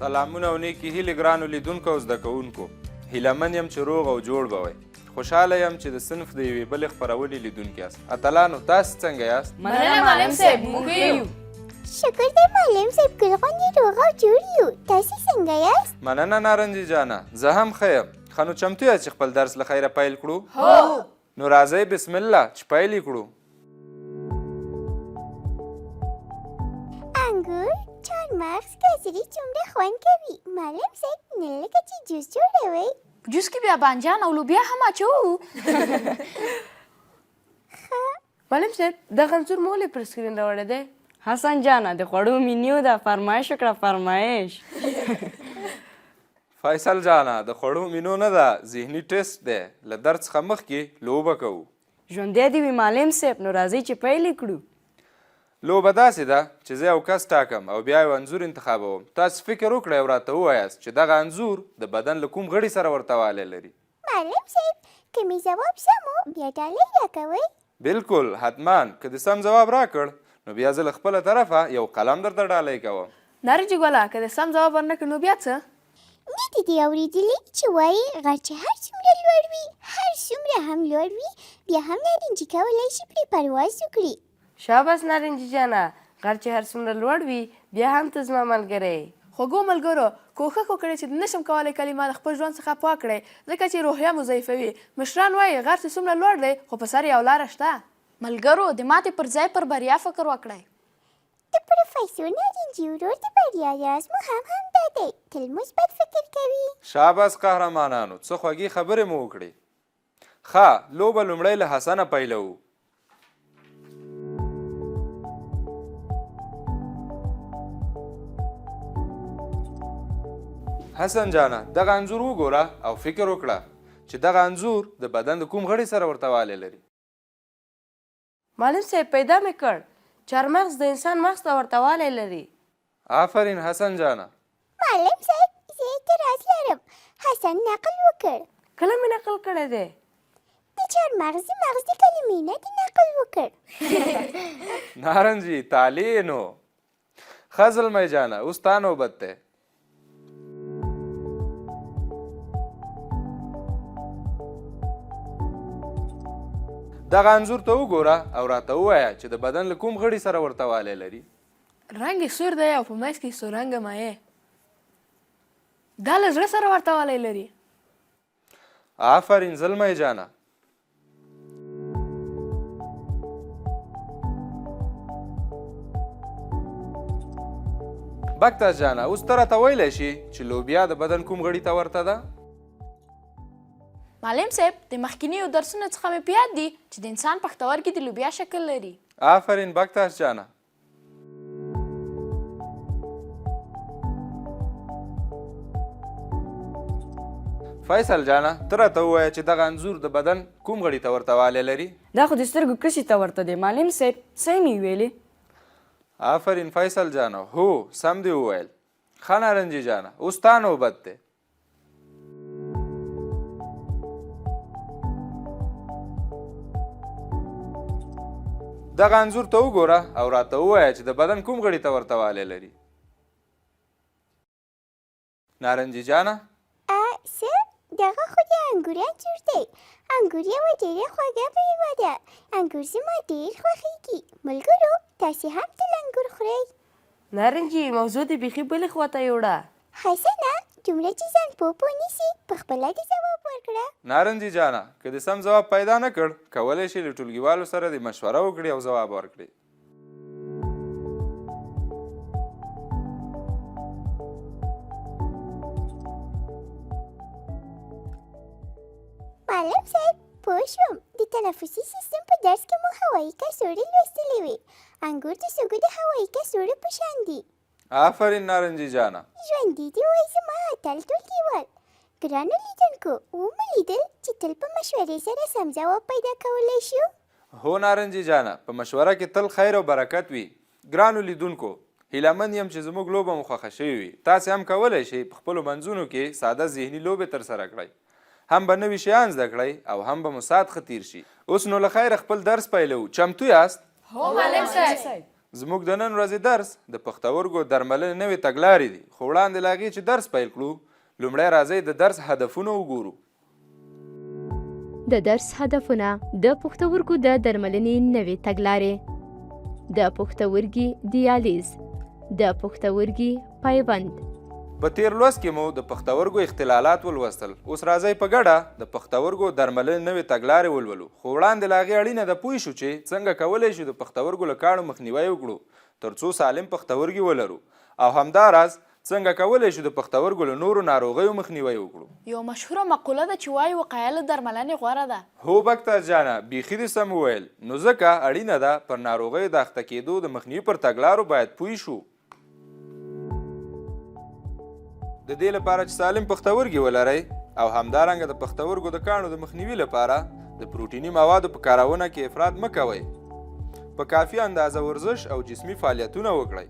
سلامونه او نیکې هیلې ګرانو لیدونکو او زده کوونکو. هیله من یم چې روغ او جوړ به وئ. خوشحاله یم چې د صنف د یوې بلې خپرونې لیدونکي یاست. اتلانو، تاسې څنګه یاست؟ مننه معلم صاحب، موږ ښه یو. شکر دی معلم صاحب، ګل غوندې روغ او جوړ یو. تاسې څنګه یاست؟ مننه نارنجي جانه، زه هم ښه یم. ښه نو چمتو یاست چې خپل درس له خیره پیل کړو؟ هو. نو راځئ بسم الله چې پیل یې کړو. انګور، چارمغز، ګازرې څومره خوند کوي. معلم صاحب، نن لکه چې جوس جوړوئ. په جوس کې بیا بانجان او لوبیا هم اچوو. ښه. معلم صاحب، دغه انځور مو ولې پر سکرین راوړی دی؟ حسن جانه، د خوړو مینیو ده، فرمایش وکړه فرمایش. فیصل جانه، د خوړو مینو نه ده، ذهني ټیسټ دی. له درس څخه مخکې لوبه کوو. ژوندی دې وي معلم صاحب، نو راځئ چې پیل یې کړو. لوبه داسې ده چې زه یو کس ټاکم او بیا یو انځور انتخابوم. تاسو فکر وکړئ او راته ووایاست چې دغه انځور د بدن له کوم غړي سره ورته والی لري. معلم صاحب، که مې ځواب سم و، بیا ډالۍ راکوئ؟ بلکل، حتما. که دې سم ځواب راکړ، نو بیا زه له خپله طرفه یو قلم درته ډالۍ کوم. نارنجي ګله، که دې سم ځواب ورنه کړ، نو بیا څه؟ نه دي دې اورېدلي چې وايي غر چې هر څومره لوړ وي، هر څومره هم لوړ وي، بیا هم نارنجي کولی شي پرې پرواز وکړي. شاباس نارنجي جانه، غر چې هر څومره لوړ وي، بیا هم ته زما ملګری یې. خوږو ملګرو! کوښښ وکړئ چې د نه شم کولی کلمه له خپل ژوند څخه پاک کړئ، ځکه چې روحیه مو ضعیفوي. مشران وايي، غر چې څومره لوړ دی، خو په سر یې یو لاره شته. ملګرو! د ماتې پر ځای پر بریا فکر وکړئ. د پروفیسور نارنجي ورور د بریا راز مو هم همدا دی، تل مثبت فکر کوي. شاباس قهرمانانو، څه خوږې خبرې مو وکړې. ښه، لوبه لومړی له حسنه پیلوو. حسن جانه، دغه انځور وګوره او فکر وکړه چې دغه انځور د بدن د کوم غړي سره ورته والی لري. معلم صاحب، پیدا مې کړ، چارمغز د انسان مغز ته ورته والی لري. آفرین حسن جانه. معلم صاحب، زه اعتراض لرم، حسن نقل وکړ. کله مې نقل کړی دی؟ د چارمغز د مغز د کلمې نه دې نقل وکړ. نارنجي، تالي یې نو. ښه زلمی جانه، اوس تا نوبت دی. دغه انځور ته وګوره او راته ووایه چې د بدن له کوم غړي سره ورته والی لري. رنګ یې سور دی او په منځ کې سور رنګه مایع. دا له زړه سره ورته والی لري. آفرین زلمی جانه. بکتاش جانه، اوس ته راته ویلی شي چې لوبیا د بدن کوم غړي ته ورته ده؟ معلم صاحب، د مخکینیو درسونو څخه مې په یاد دي چې د انسان پښتورګي د لوبیا شکل لري. آفرین بکتاش جانه. فیصل جانه، ته راته ووایه چې دغه انځور د بدن کوم غړي ته ورته والی لري؟ دا خو د سترګو کسي ته ورته دی معلم صاحب، صحیح مې ویلي؟ آفرین فیصل جانه، هو سم دې وویل. ښه نارنجي جانه، اوس تا نوبت دی. دغه انځور ته وګوره او راته ووایه چې د بدن کوم غړي ته ورته والی لري. نارنجي جانه؟ څه؟ دغه خو د انګور انځور دی. انګور یوه ډېره خوږه میوه ده. انګور زما ډېر خوښېږي. ملګرو، تاسې هم تل انګور خورئ؟ نارنجي، موضوع دې بیخي بلې خوا ته یوړه. حسنه، دومره چې ځان پوه پوه نیسې، په خپله دې ځواب ورکړه. نارنجي جانه، که دې سم ځواب پیدا نه کړ، کولی شې له ټولګیوالو سره دې مشوره وکړې او ځواب ورکړې. معلم صاحب، پوه شوم، د تنفسي سیستم په درس کې مو هوایي کڅوړې لوستلې وې. انګور د سږو د هوایي کڅوړو په شان دي. آفرین نارنجي جانه. ژوندي دې وای زما اتل ټولګیوال. ګرانو لیدونکو، ومو لیدل چې تل په مشورې سره سم ځواب پیدا کولی شو. هو نارنجي جانه، په مشوره کې تل خیر او برکت وي. ګرانو لیدونکو، هیله مند یم چې زموږ لوبه مو خوښه شوې وي. تاسې هم کولی شئ په خپلو منځونو کې ساده ذهني لوبې ترسره کړئ. هم به نوي شیان زده کړئ او هم به مو ساعت ښه تیر شي. اوس نو له خیره خپل درس پیلوو. چمتو یاست؟ هو معلم صاحب. زموږ د نن ورځې درس د پښتورګو درملنې نوې تګلارې دي، خو وړاندې له هغې چې درس پیل کړو، لومړی راځئ د درس هدفونه وګورو. د درس هدفونه: د پښتورګو د درملنې نوې تګلارې، د پښتورګي دیالیز، د پښتورګي پیوند. په تېر لوست کې مو د پښتورګو اختلالات ولوستل. اوس راځئ په ګډه د پښتورګو درملنې نوې تګلارې ولولو، خو وړاندې له هغې اړینه ده پوه شو چې څنګه کولی شو د پښتورګو له کاڼو مخنیوی وکړو ترڅو سالم پښتورګي ولرو، او همداراز څنګه کولی شو د پښتورګو له نورو ناروغیو مخنیوی وکړو. یوه مشهوره مقوله ده چې وایي وقایه له درملنې غوره ده. هو بکتاش جانه، بیخي دې سم وویل. نو ځکه اړینه ده پر ناروغیو د اخته کېدو د مخنیوي پر تګلارو باید پوه شو. د دې لپاره چې سالم پښتورګي ولرئ او همدارنګه د پښتورګو د کاڼو د مخنیوي لپاره د پروټیني موادو په کارونه کې افراط مه کوئ. په کافي اندازه ورزش او جسمي فعالیتونه وکړئ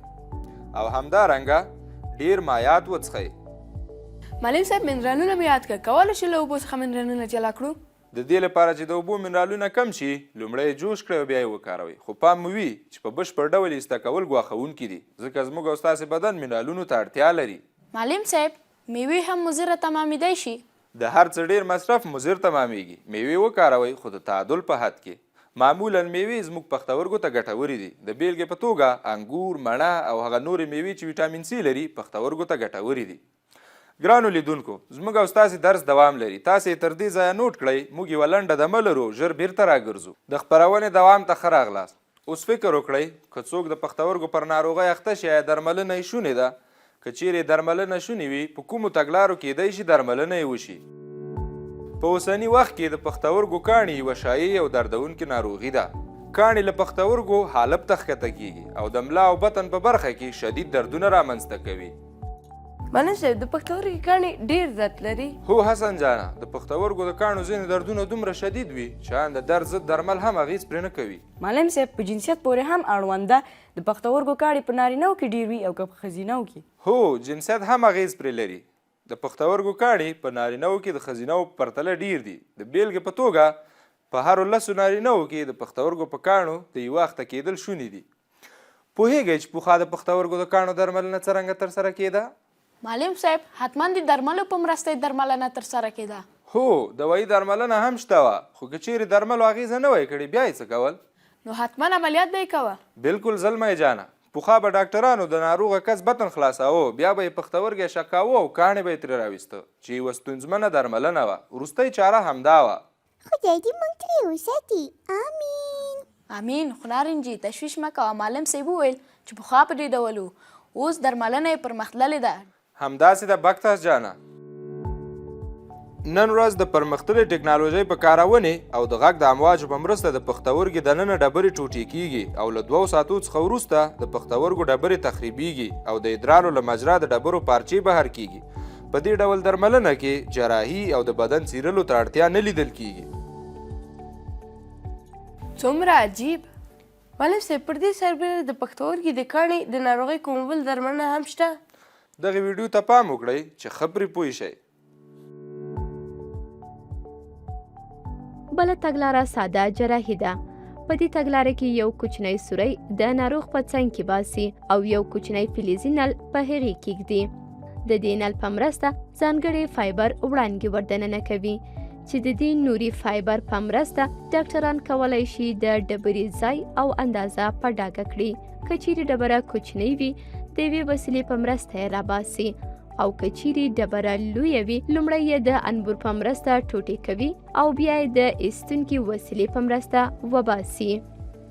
او همدارنګه ډیر مایعات وڅښئ. معلم صاحب منرالونه مې یاد کړه، کولی شو له اوبو څخه منرالونه جلا کړو؟ د دې لپاره چې د اوبو منرالونه کم شي، لومړی یې جوش کړئ او بیا یې وکاروئ، خو پام مو وي چې په بشپړ ډول یې ایسته کول ګواښوونکي دي، ځکه زموږ او ستاسې بدن منرالونو ته اړتیا لري. معلم صاحب، میوې هم مضره تمامیدای شي؟ د هر څه ډېر مصرف مضر تمامېږي. میوې وکاروئ، خو د تعادل په حد کې. معمولاً میوې زموږ پښتورګو ته ګټورې دي. د بېلګې په توګه انګور، مڼه او هغه نورې میوې چې ویټامین سي لري، پښتورګو ته ګټورې دي. ګرانو لیدونکو، زموږ او ستاسې درس دوام لري. تاسې یې تر دې ځایه نوټ کړئ. موږ یوه لنډه دمه لرو او ژر بیرته راګرځو. د خپرونې دوام ته ښه راغلاست. اوس فکر وکړئ، که څوک د پښتورګو پر ناروغۍ اخته شي، ایا درملنه یې شونې ده؟ که چیرې درملنه شونې وي، په کومو تګلارو کیدای شي درملنه یې وشي؟ په اوسني وخت کې د پښتورګو کاڼي یوه شایع او دردونکې ناروغي ده. کاڼي له پښتورګو حالب ته ښکته کیږي او د ملا او بطن په برخه کې شدید دردونه رامنځته کوي. معلم صاحب، د پښتورګي کاڼي ډېر درد لري؟ هو حسن جانه، د پښتورګو د کاڼو ځینې دردونه دومره شدید وي چې ان د درد ضد درمل هم اغېز پرې نه کوي. معلم صاحب، په جنسیت پورې هم اړوند ده، د پښتورګو کاڼي په نارینهو کې ډېر وي او که په ښځینهو کې؟ هو، جنسیت هم اغېز پرې لري. د پښتورګو کاڼي په نارینهو کې د ښځینهو په پرتله ډېر دي. د بېلګې په توګه، په هرو لسو نارینهو کې د پښتورګو په کاڼو د یوه اخته کېدل شوني دي. پوهېږئ چې پخوا د پښتورګو د کاڼو درملنه څرنګه ترسره کېده؟ معلم صاحب، حتما د درملو په مرسته یې درملنه ترسره کېده. هو، دوایي درملنه هم شته وه، خو که چېرې درملو اغېزه نه وای کړې، بیا یې څه کول؟ نو حتما عملیات به یې کوه. بلکل زلمی جانه، پخوا به ډاکټرانو د ناروغه کس بطن خلاصاوه، بیا به یې پښتورګی شکاوه او کاڼې به یې ترې راویسته، چې یوه ستونزمنه درملنه وه. وروستۍ چاره همدا وه. خدای دې موږ ترې وساتي، آمین. امین، خو نارنجي تشویش مه کوه، معلم صیب وویل چې پخوا په دې ډول وو، اوس درملنه یې پرمختللې ده. همداسې ده بکتاس جانه. نن ورځ د پرمختللې ټکنالوژۍ په کارونې او د غږ د امواجو په مرسته د پښتورګي دننه ډبرې ټوټې کیږي او له 2 ساعتو څخه وروسته د پښتورګو ډبرې تخریبیږي او د ادرارو له مجرا د ډبرو پارچې بهر کیږي. په دې ډول درملنه کې جراحي او د بدن څیرلو ته اړتیا نه لیدل کیږي. څومره عجیب! معلم صاحب، پر دې سربېره د پښتورګي د کاڼي د ناروغۍ کومه بل درملنه هم شته؟ دغې ویډیو ته پام وکړئ چې ښه پرې پوه شئ. بله تګلاره ساده جراحي ده. په دې تګلاره کې یو کوچنی سوری د ناروغ په څنګ کې باسي او یو کوچنی فلزي نل په هغې کې ږدي. د دې نل په مرسته ځانګړی فایبر وړانګې وردننه کوي چې د دې نوري فایبر په مرسته ډاکټران کولای شي د ډبرې ځای او اندازه په ډاګه کړي. که چیرې ډبره کوچنۍ وي، د یوې وسیلې په مرسته یې راباسي، او که چیرې ډبره لویه وي، لومړی یې د انبور په مرسته ټوټې کوي او بیا یې د ایستونکي وسیلې په مرسته وباسي.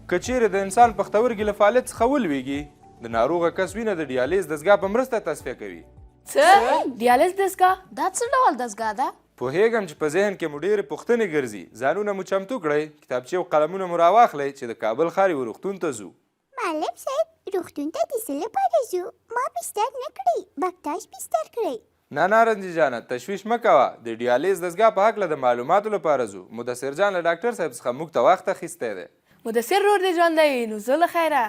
که چیرې د انسان پښتورګي له فعالیت څخه ولویږي، د ناروغه کس وینه د ډیالیز دستګاه په مرسته تصفیه کوي. څه؟ ډیالیز دستګاه؟ دا څه ډول دستګاه ده؟ پوهېږم چې په ذهن کې مو ډېرې پوښتنې ګرځي. ځانونه مو چمتو کړئ، کتابچې او قلمونه مو راواخلئ چې د کابل ښار یوه روغتون ته ځو. معلم صاحب، روغتون ته د څه لپاره ځو؟ ما بستر نه کړی، بکتاش بستر کړی. نه نارنجي جانه، تشویش مه کوه، د ډیالیز دستګاه په هکله د معلوماتو لپاره ځو. مدثر جان له ډاکټر صاحب څخه موږ ته وخت اخیستی دی. مدثر ورور دې ژوندی وي، نو زه له خیره.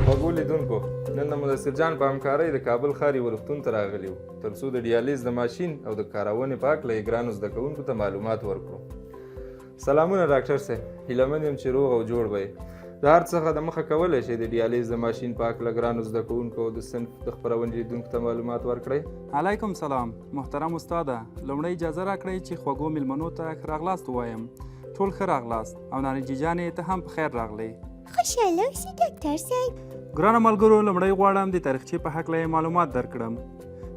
خوږو لیدونکو، نن د مدثر جان په همکارۍ د کابل ښار یوه روغتون ته راغلي وو، تر څو د ډیالیز د ماشین او د کارونې په هکله یې ګرانو زده کوونکو ته معلومات ورکړو. سلامونه ډاکټر صاحب، هیله مند یم چې روغ او جوړ به یې. د هر څخه د مخه کولی شئ د ډیالیز د ماشین په هکله ګرانو زده کوونکو او د صنف د خپرونې لیدونکو ته معلومات ورکړئ؟ علیکم سلام محترم استاده، لومړی اجازه راکړئ چې خوږو میلمنو ته ښه راغلاست ووایم. ټول ښه راغلاست او نارنجي جانې ته هم په خیر راغلې. خوشحاله اوسې ډاکټر صاحب. ګرانو ملګرو، لومړی غواړم د تاریخچې په هکله یې معلومات درکړم.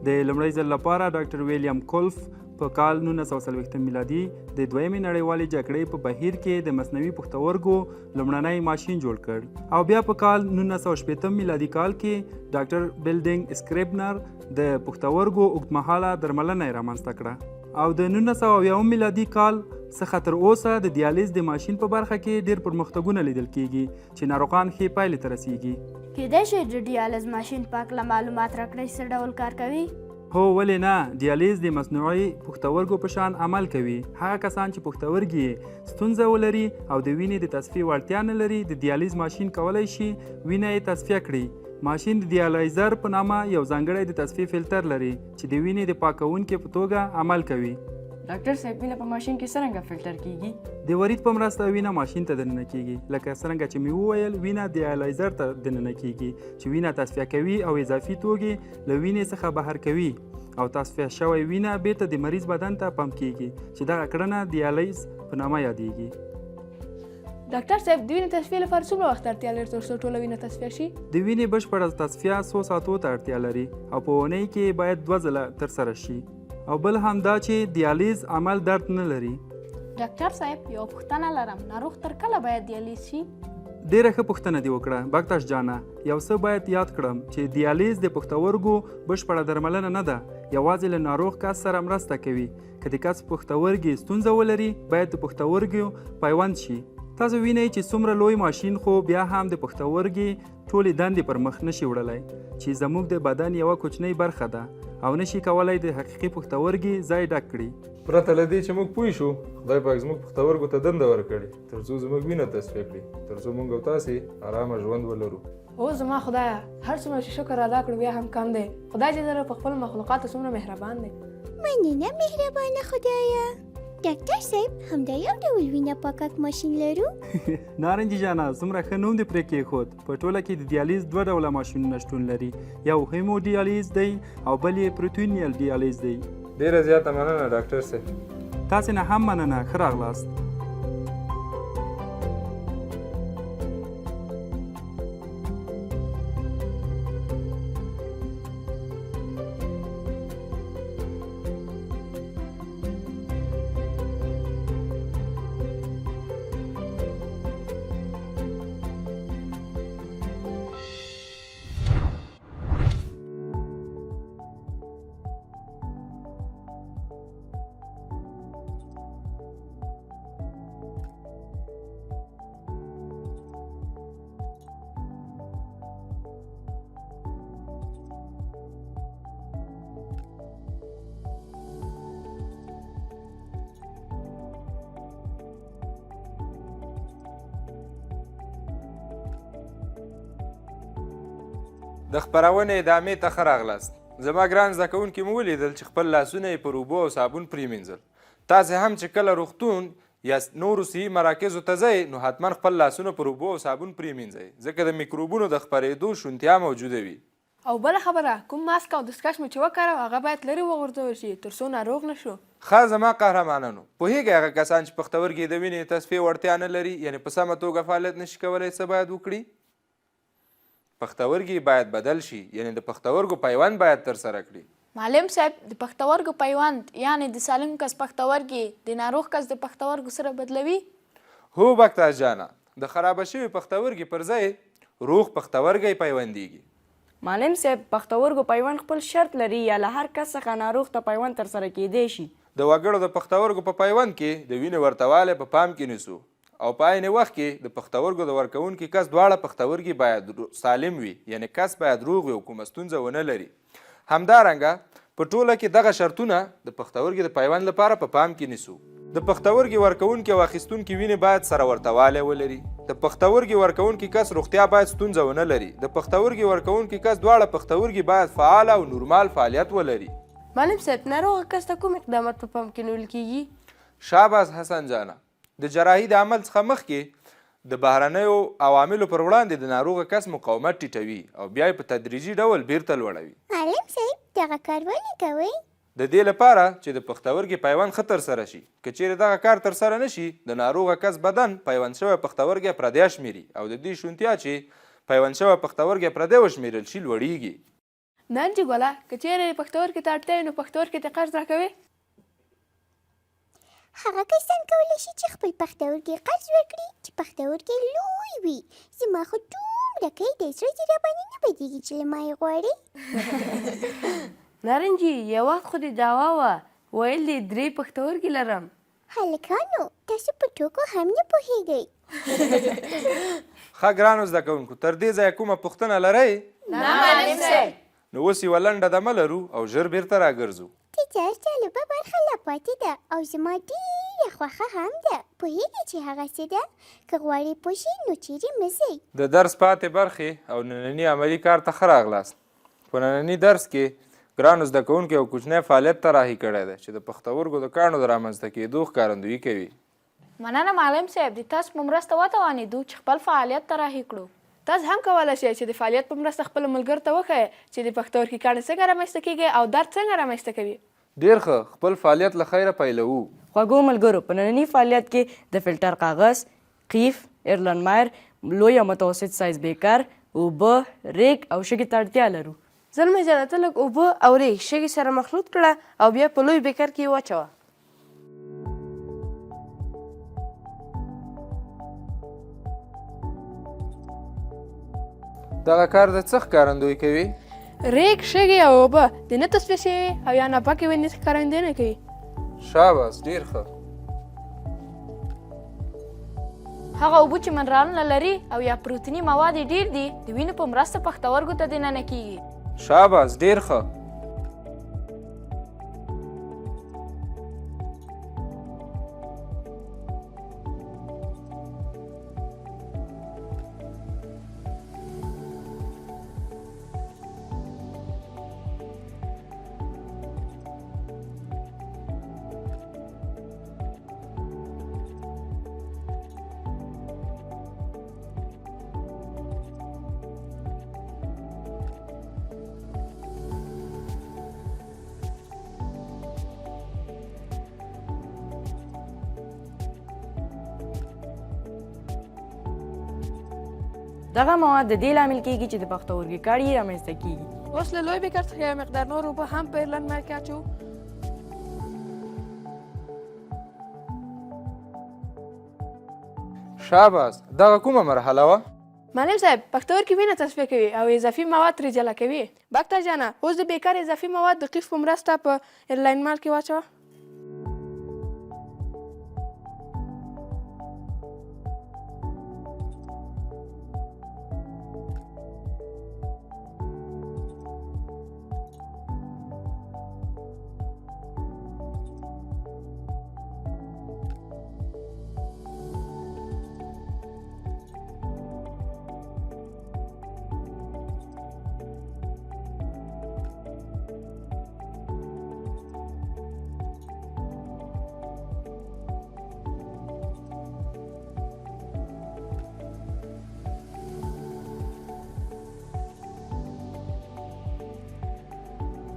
د لومړی ځل لپاره ډاکټر ویلیام کولف په کال 1940 میلادي د دویمې نړیوالې جګړې په بهیر کې د مصنوعي پښتورګو لومړنی ماشین جوړ کړ او بیا په کال 1960 میلادي کال کې ډاکټر بلډینګ سکریبنر د پښتورګو اوږدمهاله درملنه یې رامنځته کړه او د 1970 میلادي کال څخه تر اوسه د دیالیز د ماشین په برخه کې ډیر پرمختګونه لیدل کیږي چې ناروغان ښې پایلې ته رسیږي. کیدای شي د دیالیز ماشین په هکله معلومات راکړئ، څه ډول کار کوي؟ هو ولې نه، دیالیز د مصنوعي پښتورګو په شان عمل کوي. هغه کسان چې پښتورګي یې ستونزه ولري او د وینې د تصفیې وړتیا نه لري، د دیالیز ماشین کولی شي وینه یې تصفیه کړي. ماشین د دیالایزر په نامه یو ځانګړی د تصفیې فلتر لري چې د وینې د پاکوونکي په توګه عمل کوي. ډاکټر صاحب، وینه په ماشین کې څرنګه فلټر کیږي؟ د ورید په مرسته وینه ماشین ته دننه کیږي. لکه څرنګه چې مې وویل، وینه دیالایزر ته دننه کیږي چې وینه تصفیه کوي او اضافي توکي له وینې څخه بهر کوي او تصفیه شوی وینه بیرته د مریض بدن ته پمپ کیږي چې دغه کړنه دیالیز په نامه یادیږي. ډاکټر صاحب، د وینې تصفیې لپاره څومره وخت اړتیا لري تر څو ټوله وینه تصفیه شي؟ د وینې بشپړه تصفیه څو ساعتو ته اړتیا لري او په اونۍ کې باید 2 ځله ترسره شي. او بل هم دا چې دیالیز عمل درد نه لري. ډاکټر صاحب، یوه پوښتنه لرم، ناروغ تر کله باید دیالیز شي؟ ډیره ښه پوښتنه دې وکړه بکتاش جانه. یو څه باید یاد کړم چې دیالیز د پښتورګو بشپړه درملنه نه ده، یوازې له ناروغ کس سره مرسته کوي. که د کس پښتورګي ستونزه ولري، باید د پښتورګیو پیوند شي. تاسو وینئ چې څومره لوی ماشین خو بیا هم د پښتورګي ټولې دندې پر مخ نشي وړلی چې زموږ د بدن یوه کوچنۍ برخه ده او نشي کولی د حقیقي پښتورګي ځای ډک کړي. پرته له دې چې موږ پوه شو، خدای پاک زموږ پښتورګو ته دنده ورکړې تر څو زموږ وینه تصفیه کړي، تر څو موږ او تاسې ارامه ژوند ولرو. او زما خدایه، هر څومره چې شکر ادا کړو بیا هم کم دی. خدای جل په خپلو مخلوقاتو څومره مهربان دی. مننه مهربانه خدایه. ډاکټر صاحب، همدا یو ډول وینه پاکک ماشین لرو؟ نارنجي جانه، څومره ښه نوم دې پرې کېښود. په ټوله کې د دیالیز 2 ډوله ماشینونه شتون لري، یو هیموډیالیز دی او بل یې پروتونیل دیالیز دی. ډېره زیاته مننه ډاکټر صاحب. تاسې نه هم مننه، ښه راغلاست. د خپرونې ادامې ته ښه راغلاست. زما ګران زده کوونکي مو ولیدل چې خپل لاسونه یې پر اوبو او صابون پرېمینځل. تاسې هم چې کله روغتون یا نورو صحي مراکزو ته ځئ نو حتما خپل لاسونه پر اوبو او صابون پرېمینځئ، ځکه د میکروبونو د خپرېدو شونتیا موجوده وي. او بله خبره، کوم ماسک او دستکش مو چې وکاروه هغه باید لرې وغورځول شي تر څو ناروغ نه شو. ښه زما قهرمانانو، پوهېږئ هغه کسان چې پښتورګي یې د وینې د تصفیې وړتیا نه لري، یعنې په سمه توګه فعالیت نشي کولی، څه باید وکړي؟ پښتورګي یې باید بدل شي، یعنې د پښتورګو پیوند باید ترسره کړي. معلم صاحب، د پښتورګو پیوند یعنې د سالم کس پښتورګي د ناروغ کس د پښتورګو سره بدلوي؟ هو بکتاش جانه، د خرابه شوي پښتورګي پر ځای روغ پښتورګی پیوندېږي. معلم صاحب، پښتورګو پیوند خپل شرط لري یا له هر کس څخه ناروغ ته پیوند ترسره کېدای شي؟ د وګړو د پښتورګو په پیوند کې د وینې ورته والی په پام کې نیسو او په عین وخت کې د پښتورګو د ورکوونکي کس دواړه پښتورګي باید سالم وي، یعنې کس باید روغ وي او کومه ستونزه ونه لري. همدارنګه په ټوله کې دغه شرطونه د پښتورګي د پیوند لپاره په پام کې نیسو. د پښتورګي ورکوونکي او اخیستونکي وینې باید سره ورته والی ولري. د پښتورګي ورکوونکي کس روغتیا باید ستونزه ونه لري. د پښتورګي ورکوونکي کس دواړه پښتورګي باید فعال او نورمال فعالیت ولري. معلم صاحب، ناروغه کس ته کوم اقدامات په پام کې نیول کیږي؟ شاباس حسن جانه! د جراحي د عمل څخه مخکې د بهرنیو عواملو پر وړاندې د ناروغه کس مقاومت ټیټوي او بیا یې په تدریجي ډول بیرته لوړوي. معلم صاحب، دغه کار ولې کوئ؟ د دې لپاره چې د پښتورګي پیوند ښه ترسره شي. که چیرې دغه کار ترسره نه شي، د ناروغه کس بدن پیوند شوی پښتورګی پردی شمیري او د دې شونتیا چې پیوند شوی پښتورګی پردی وشمیرل شي، لوړیږي. نارنجي ګله، که چېرې پښتورګي ته اړتیا وي نو پښتورګي ته قرض راکوې؟ هغه کسان کولی شي چې خپل پښتورګي قرض ورکړي چې پښتورګي لوی وي. زما خو دومره کۍ دی، زړه دې راباندې نه بدېږي چې له ما یې غواړې؟ نارنجي، یو وخت خو دې دعوا وه، ویل دې درې پښتورګي لرم. هلکانو تاسو په ټوکو هم نه پوهیږئ. ښه ګرانو زده کوونکو تر دې ځایه کومه پوښتنه لرئ؟ نه معلم صاحب. نو اوس یوه لنډه دمه لرو او ژر بیرته راګرځو. د درس جالبه برخه لا پاتې ده او زما ډېره خوښه هم ده. پوهېږئ چې هغه څه ده؟ که غواړئ پوه شئ نو چېرې مه ځئ. د درس پاتې برخې او ننني عملي کار ته ښه راغلاست. په ننني درس کې ګرانو زده کوونکو یو کوچنی فعالیت طراحي کړی دی چې د پښتورګو د کاڼو د رامنځته کېدو ښکارندویي کوي. مننه معلم صاحب، د تاسو په مرسته وتوانېدو چې خپل فعالیت طراحي کړو. تاسو هم کولای شئ چې د فعالیت په مرسته خپلو ملګرو ته وښیئ چې د پښتورګي کاڼي څنګه رامنځته کېږي او درد څنګه رامنځته کوي. ډېر ښه، خپل فعالیت له خیره پیلوو. خوږو ملګرو، په ننني فعالیت کې د فلټر کاغذ، قیف، ایرلنډمایر، لوی او متوسط سایز بیکر، اوبه، ریګ او شګې ته اړتیا لرو. زلمی جانه ته لږ اوبه او ریګ شګې سره مخلوط کړه او بیا په لوی بیکر کې یې واچوه. دغه کار د څه ښکارندوی کوي؟ ریګ، شګې او اوبه د نه تصفیه شوې او یا ناپاکې وینې ښکارندوی کوي. شاباس ډیر ښه. هغه اوبه چې منرالونه لري او یا پروتیني مواد یې ډیر دي د وینې په مرسته پښتورګو ته دننه کیږي. شاباس ډیر ښه. دغه مواد د دې لامل کیږي چې د پښتورګي کاړي رامنځته کیږي. اوس له لوی بیکر څخه یو مقدار نور اوبه هم په ایرلنډ مایل کې اچوو. شاباس دغه کومه مرحله وه؟ معلم صاحب پښتورګي وینه تصفیه کوي او اضافي مواد ترې جلا کوي. بکتر جانه اوس د بیکر اضافي مواد د قیف په مرسته په ایرلاین مال کې واچوه.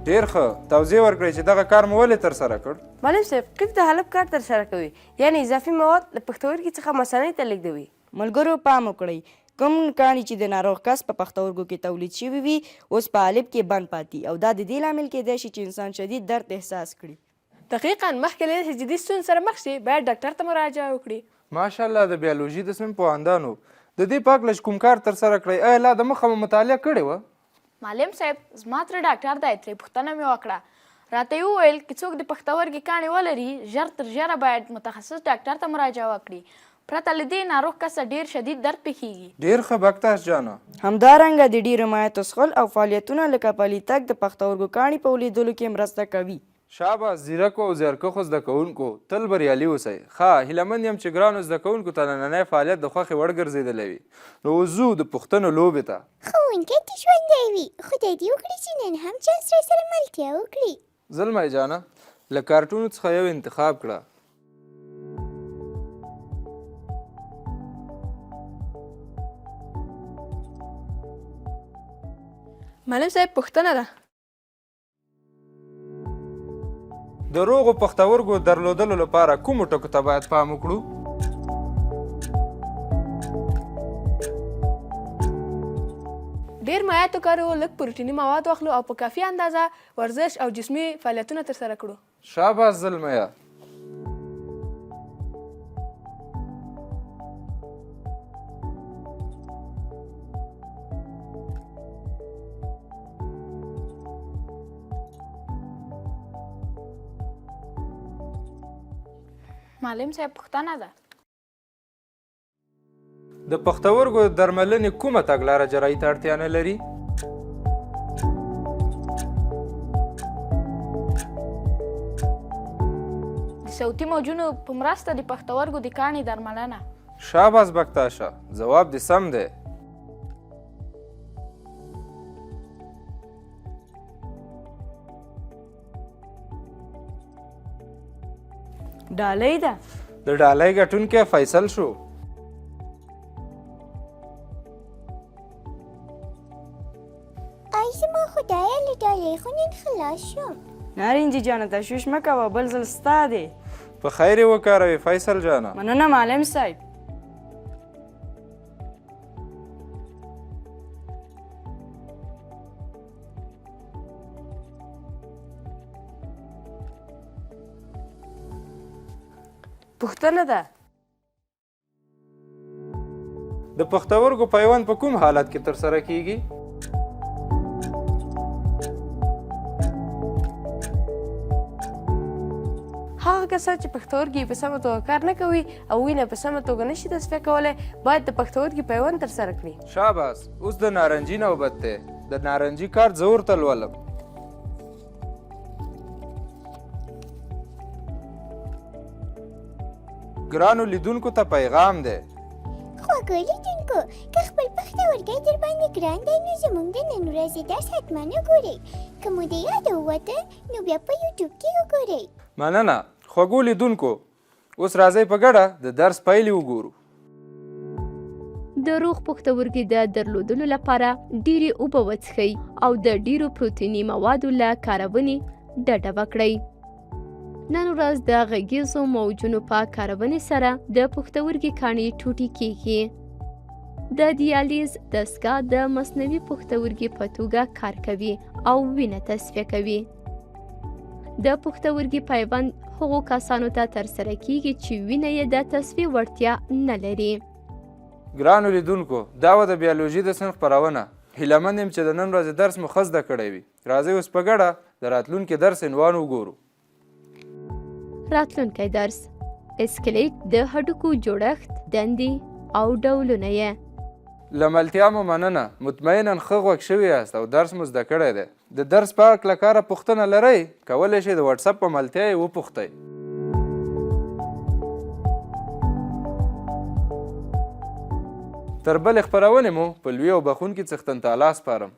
ډیر ښه توضیح ورکړئ چې دغه کار مو ولې ترسره کړ؟ معلم صاحب قیف د حالب کار ترسره کوي یعنې اضافي مواد له پښتورګي څخه مثانې ته لېږدوي. ملګرو پام وکړئ کوم کاڼي چې د ناروغ کس په پښتورګو کې تولید شوي وي اوس په حالب کې بند پاتي او دا د دې لامل کېدای شي چې انسان شدید درد احساس کړي. دقیقاً مخکې له دې چې جدي ستونزې سره مخ شي باید ډاکټر ته مراجعه وکړي. ماشاءالله د بیولوژي د صنف پوهاندانو د دې په هکله چې کوم کار ترسره کړی ایا لا د مخه مو مطالعه کړې وه؟ معلم صاحب زما تره ډاکټر دی ترې پوښتنه مې وکړه راته یې وویل که څوک د پښتورګي کاڼې ولري ژر تر ژره باید متخصص ډاکټر ته مراجعه وکړي پرته له دې ناروغ کس ته ډېر شدید درد پېښېږي. ډېر ښه بکتاش جانه. همدارنګه د ډېرو مایعاتو څښل او فعالیتونه لکه پلي تګ د پښتورګو کاڼي په ولیدلو کې مرسته کوي. شاباس ځیرکو او زیارکښو زده کوونکو، تل بریالي اوسئ. ښه، هیله مند یم چې ګرانو زده کوونکو ته نننی فعالیت د خوښې وړ ګرځېدلی وي. نو اوس ځو د پوښتنو لوبې ته. ښوونکی دې ژوندی وي، خدای دې وکړي چې نن هم چانس راسره ملتیا وکړي. زلمی جانه، له کارټونو څخه یو انتخاب کړه. معلم صاحب پوښتنه ده. د روغو پښتورګو درلودلو لپاره کومو ټکو ته باید پام وکړو؟ ډېر مایعات وکاروو، لږ پروټیني مواد واخلو او په کافي اندازه ورزش او جسمي فعالیتونه ترسره کړو. شاباس زلمیه! معلم صاحب پوښتنه ده. د پښتورګو د درملنې کومه تګلاره جراحي ته اړتیا نه لري؟ د صوتي موجونو په مرسته د پښتورګو د کاڼي درملنه. شاباس بکتاشه، ځواب دې سم دی. ډالۍ ده. د ډالۍ ګټونکی فیصل شو. ای زما خدایه له ډالۍ خو نن خلاص شوم. نارنجي جانه تشویش مه کوه، بل ځل ستا دی. په خیر یې وکاروې فیصل جانه. مننه معلم صاحب. پوښتنه ده. د پښتورګو پیوند په کوم حالت کې ترسره کیږي؟ هغه کسان چې پښتورګي یې په سمه توګه کار نه کوي او وینه په سمه توګه نشي تصفیه کولی باید د پښتورګي پیوند ترسره کړي. شاباس، اوس د نارنجي نوبت دی. د نارنجي کارت زه ورته لولم. ګرانو لیدونکو ته پیغام دی. خواږه لیدونکو، که خپل پښتورګی در باندې ګران دی نو زموږ د نن ورځې درس حتما وګورئ. که مو د یاده ووته نو بیا په یوټیوب کې وګورئ. مننه خوږو لیدونکو، اوس راځئ په ګډه د درس پایلې وګورو. د روغ پښتورګي د درلودلو لپاره ډېرې اوبه وڅښئ او د ډېرو پروتیني موادو له کارونې ډډه وکړئ. نن ورځ د غږیزو موجونو په کارونې سره د پښتورګي کاڼي ټوټې کیږي. د دیالیز دستګاه د مصنوعي پښتورګي په توګه کار کوي او وینه تصفیه کوي. د پښتورګي پیوند هغو کسانو ته ترسره کیږي چې وینه یې د تصفیې وړتیا نه لري. ګرانو لیدونکو، دا وه د بیولوژي د صنف خپرونه. هیله مند یم چې د نن ورځې درس مو ښه زده کړی وي. راځئ اوس په ګډه د راتلونکي درس عنوان وګورو. راتلونکی درس: اسکلیټ د هډوکو جوړښت، دندې او ډولونه یې. له ملتیا مو مننه. مطمئنا ښه غوږ شوي یاست او درس مو زده کړی دی. د درس په هکله کاره پوښتنه لرئ، کولی شئ د واټساپ په ملتیا یې وپوښتئ. تر بلې خپرونې مو په لوی او بخښونکي څښتن تعالی سپارم.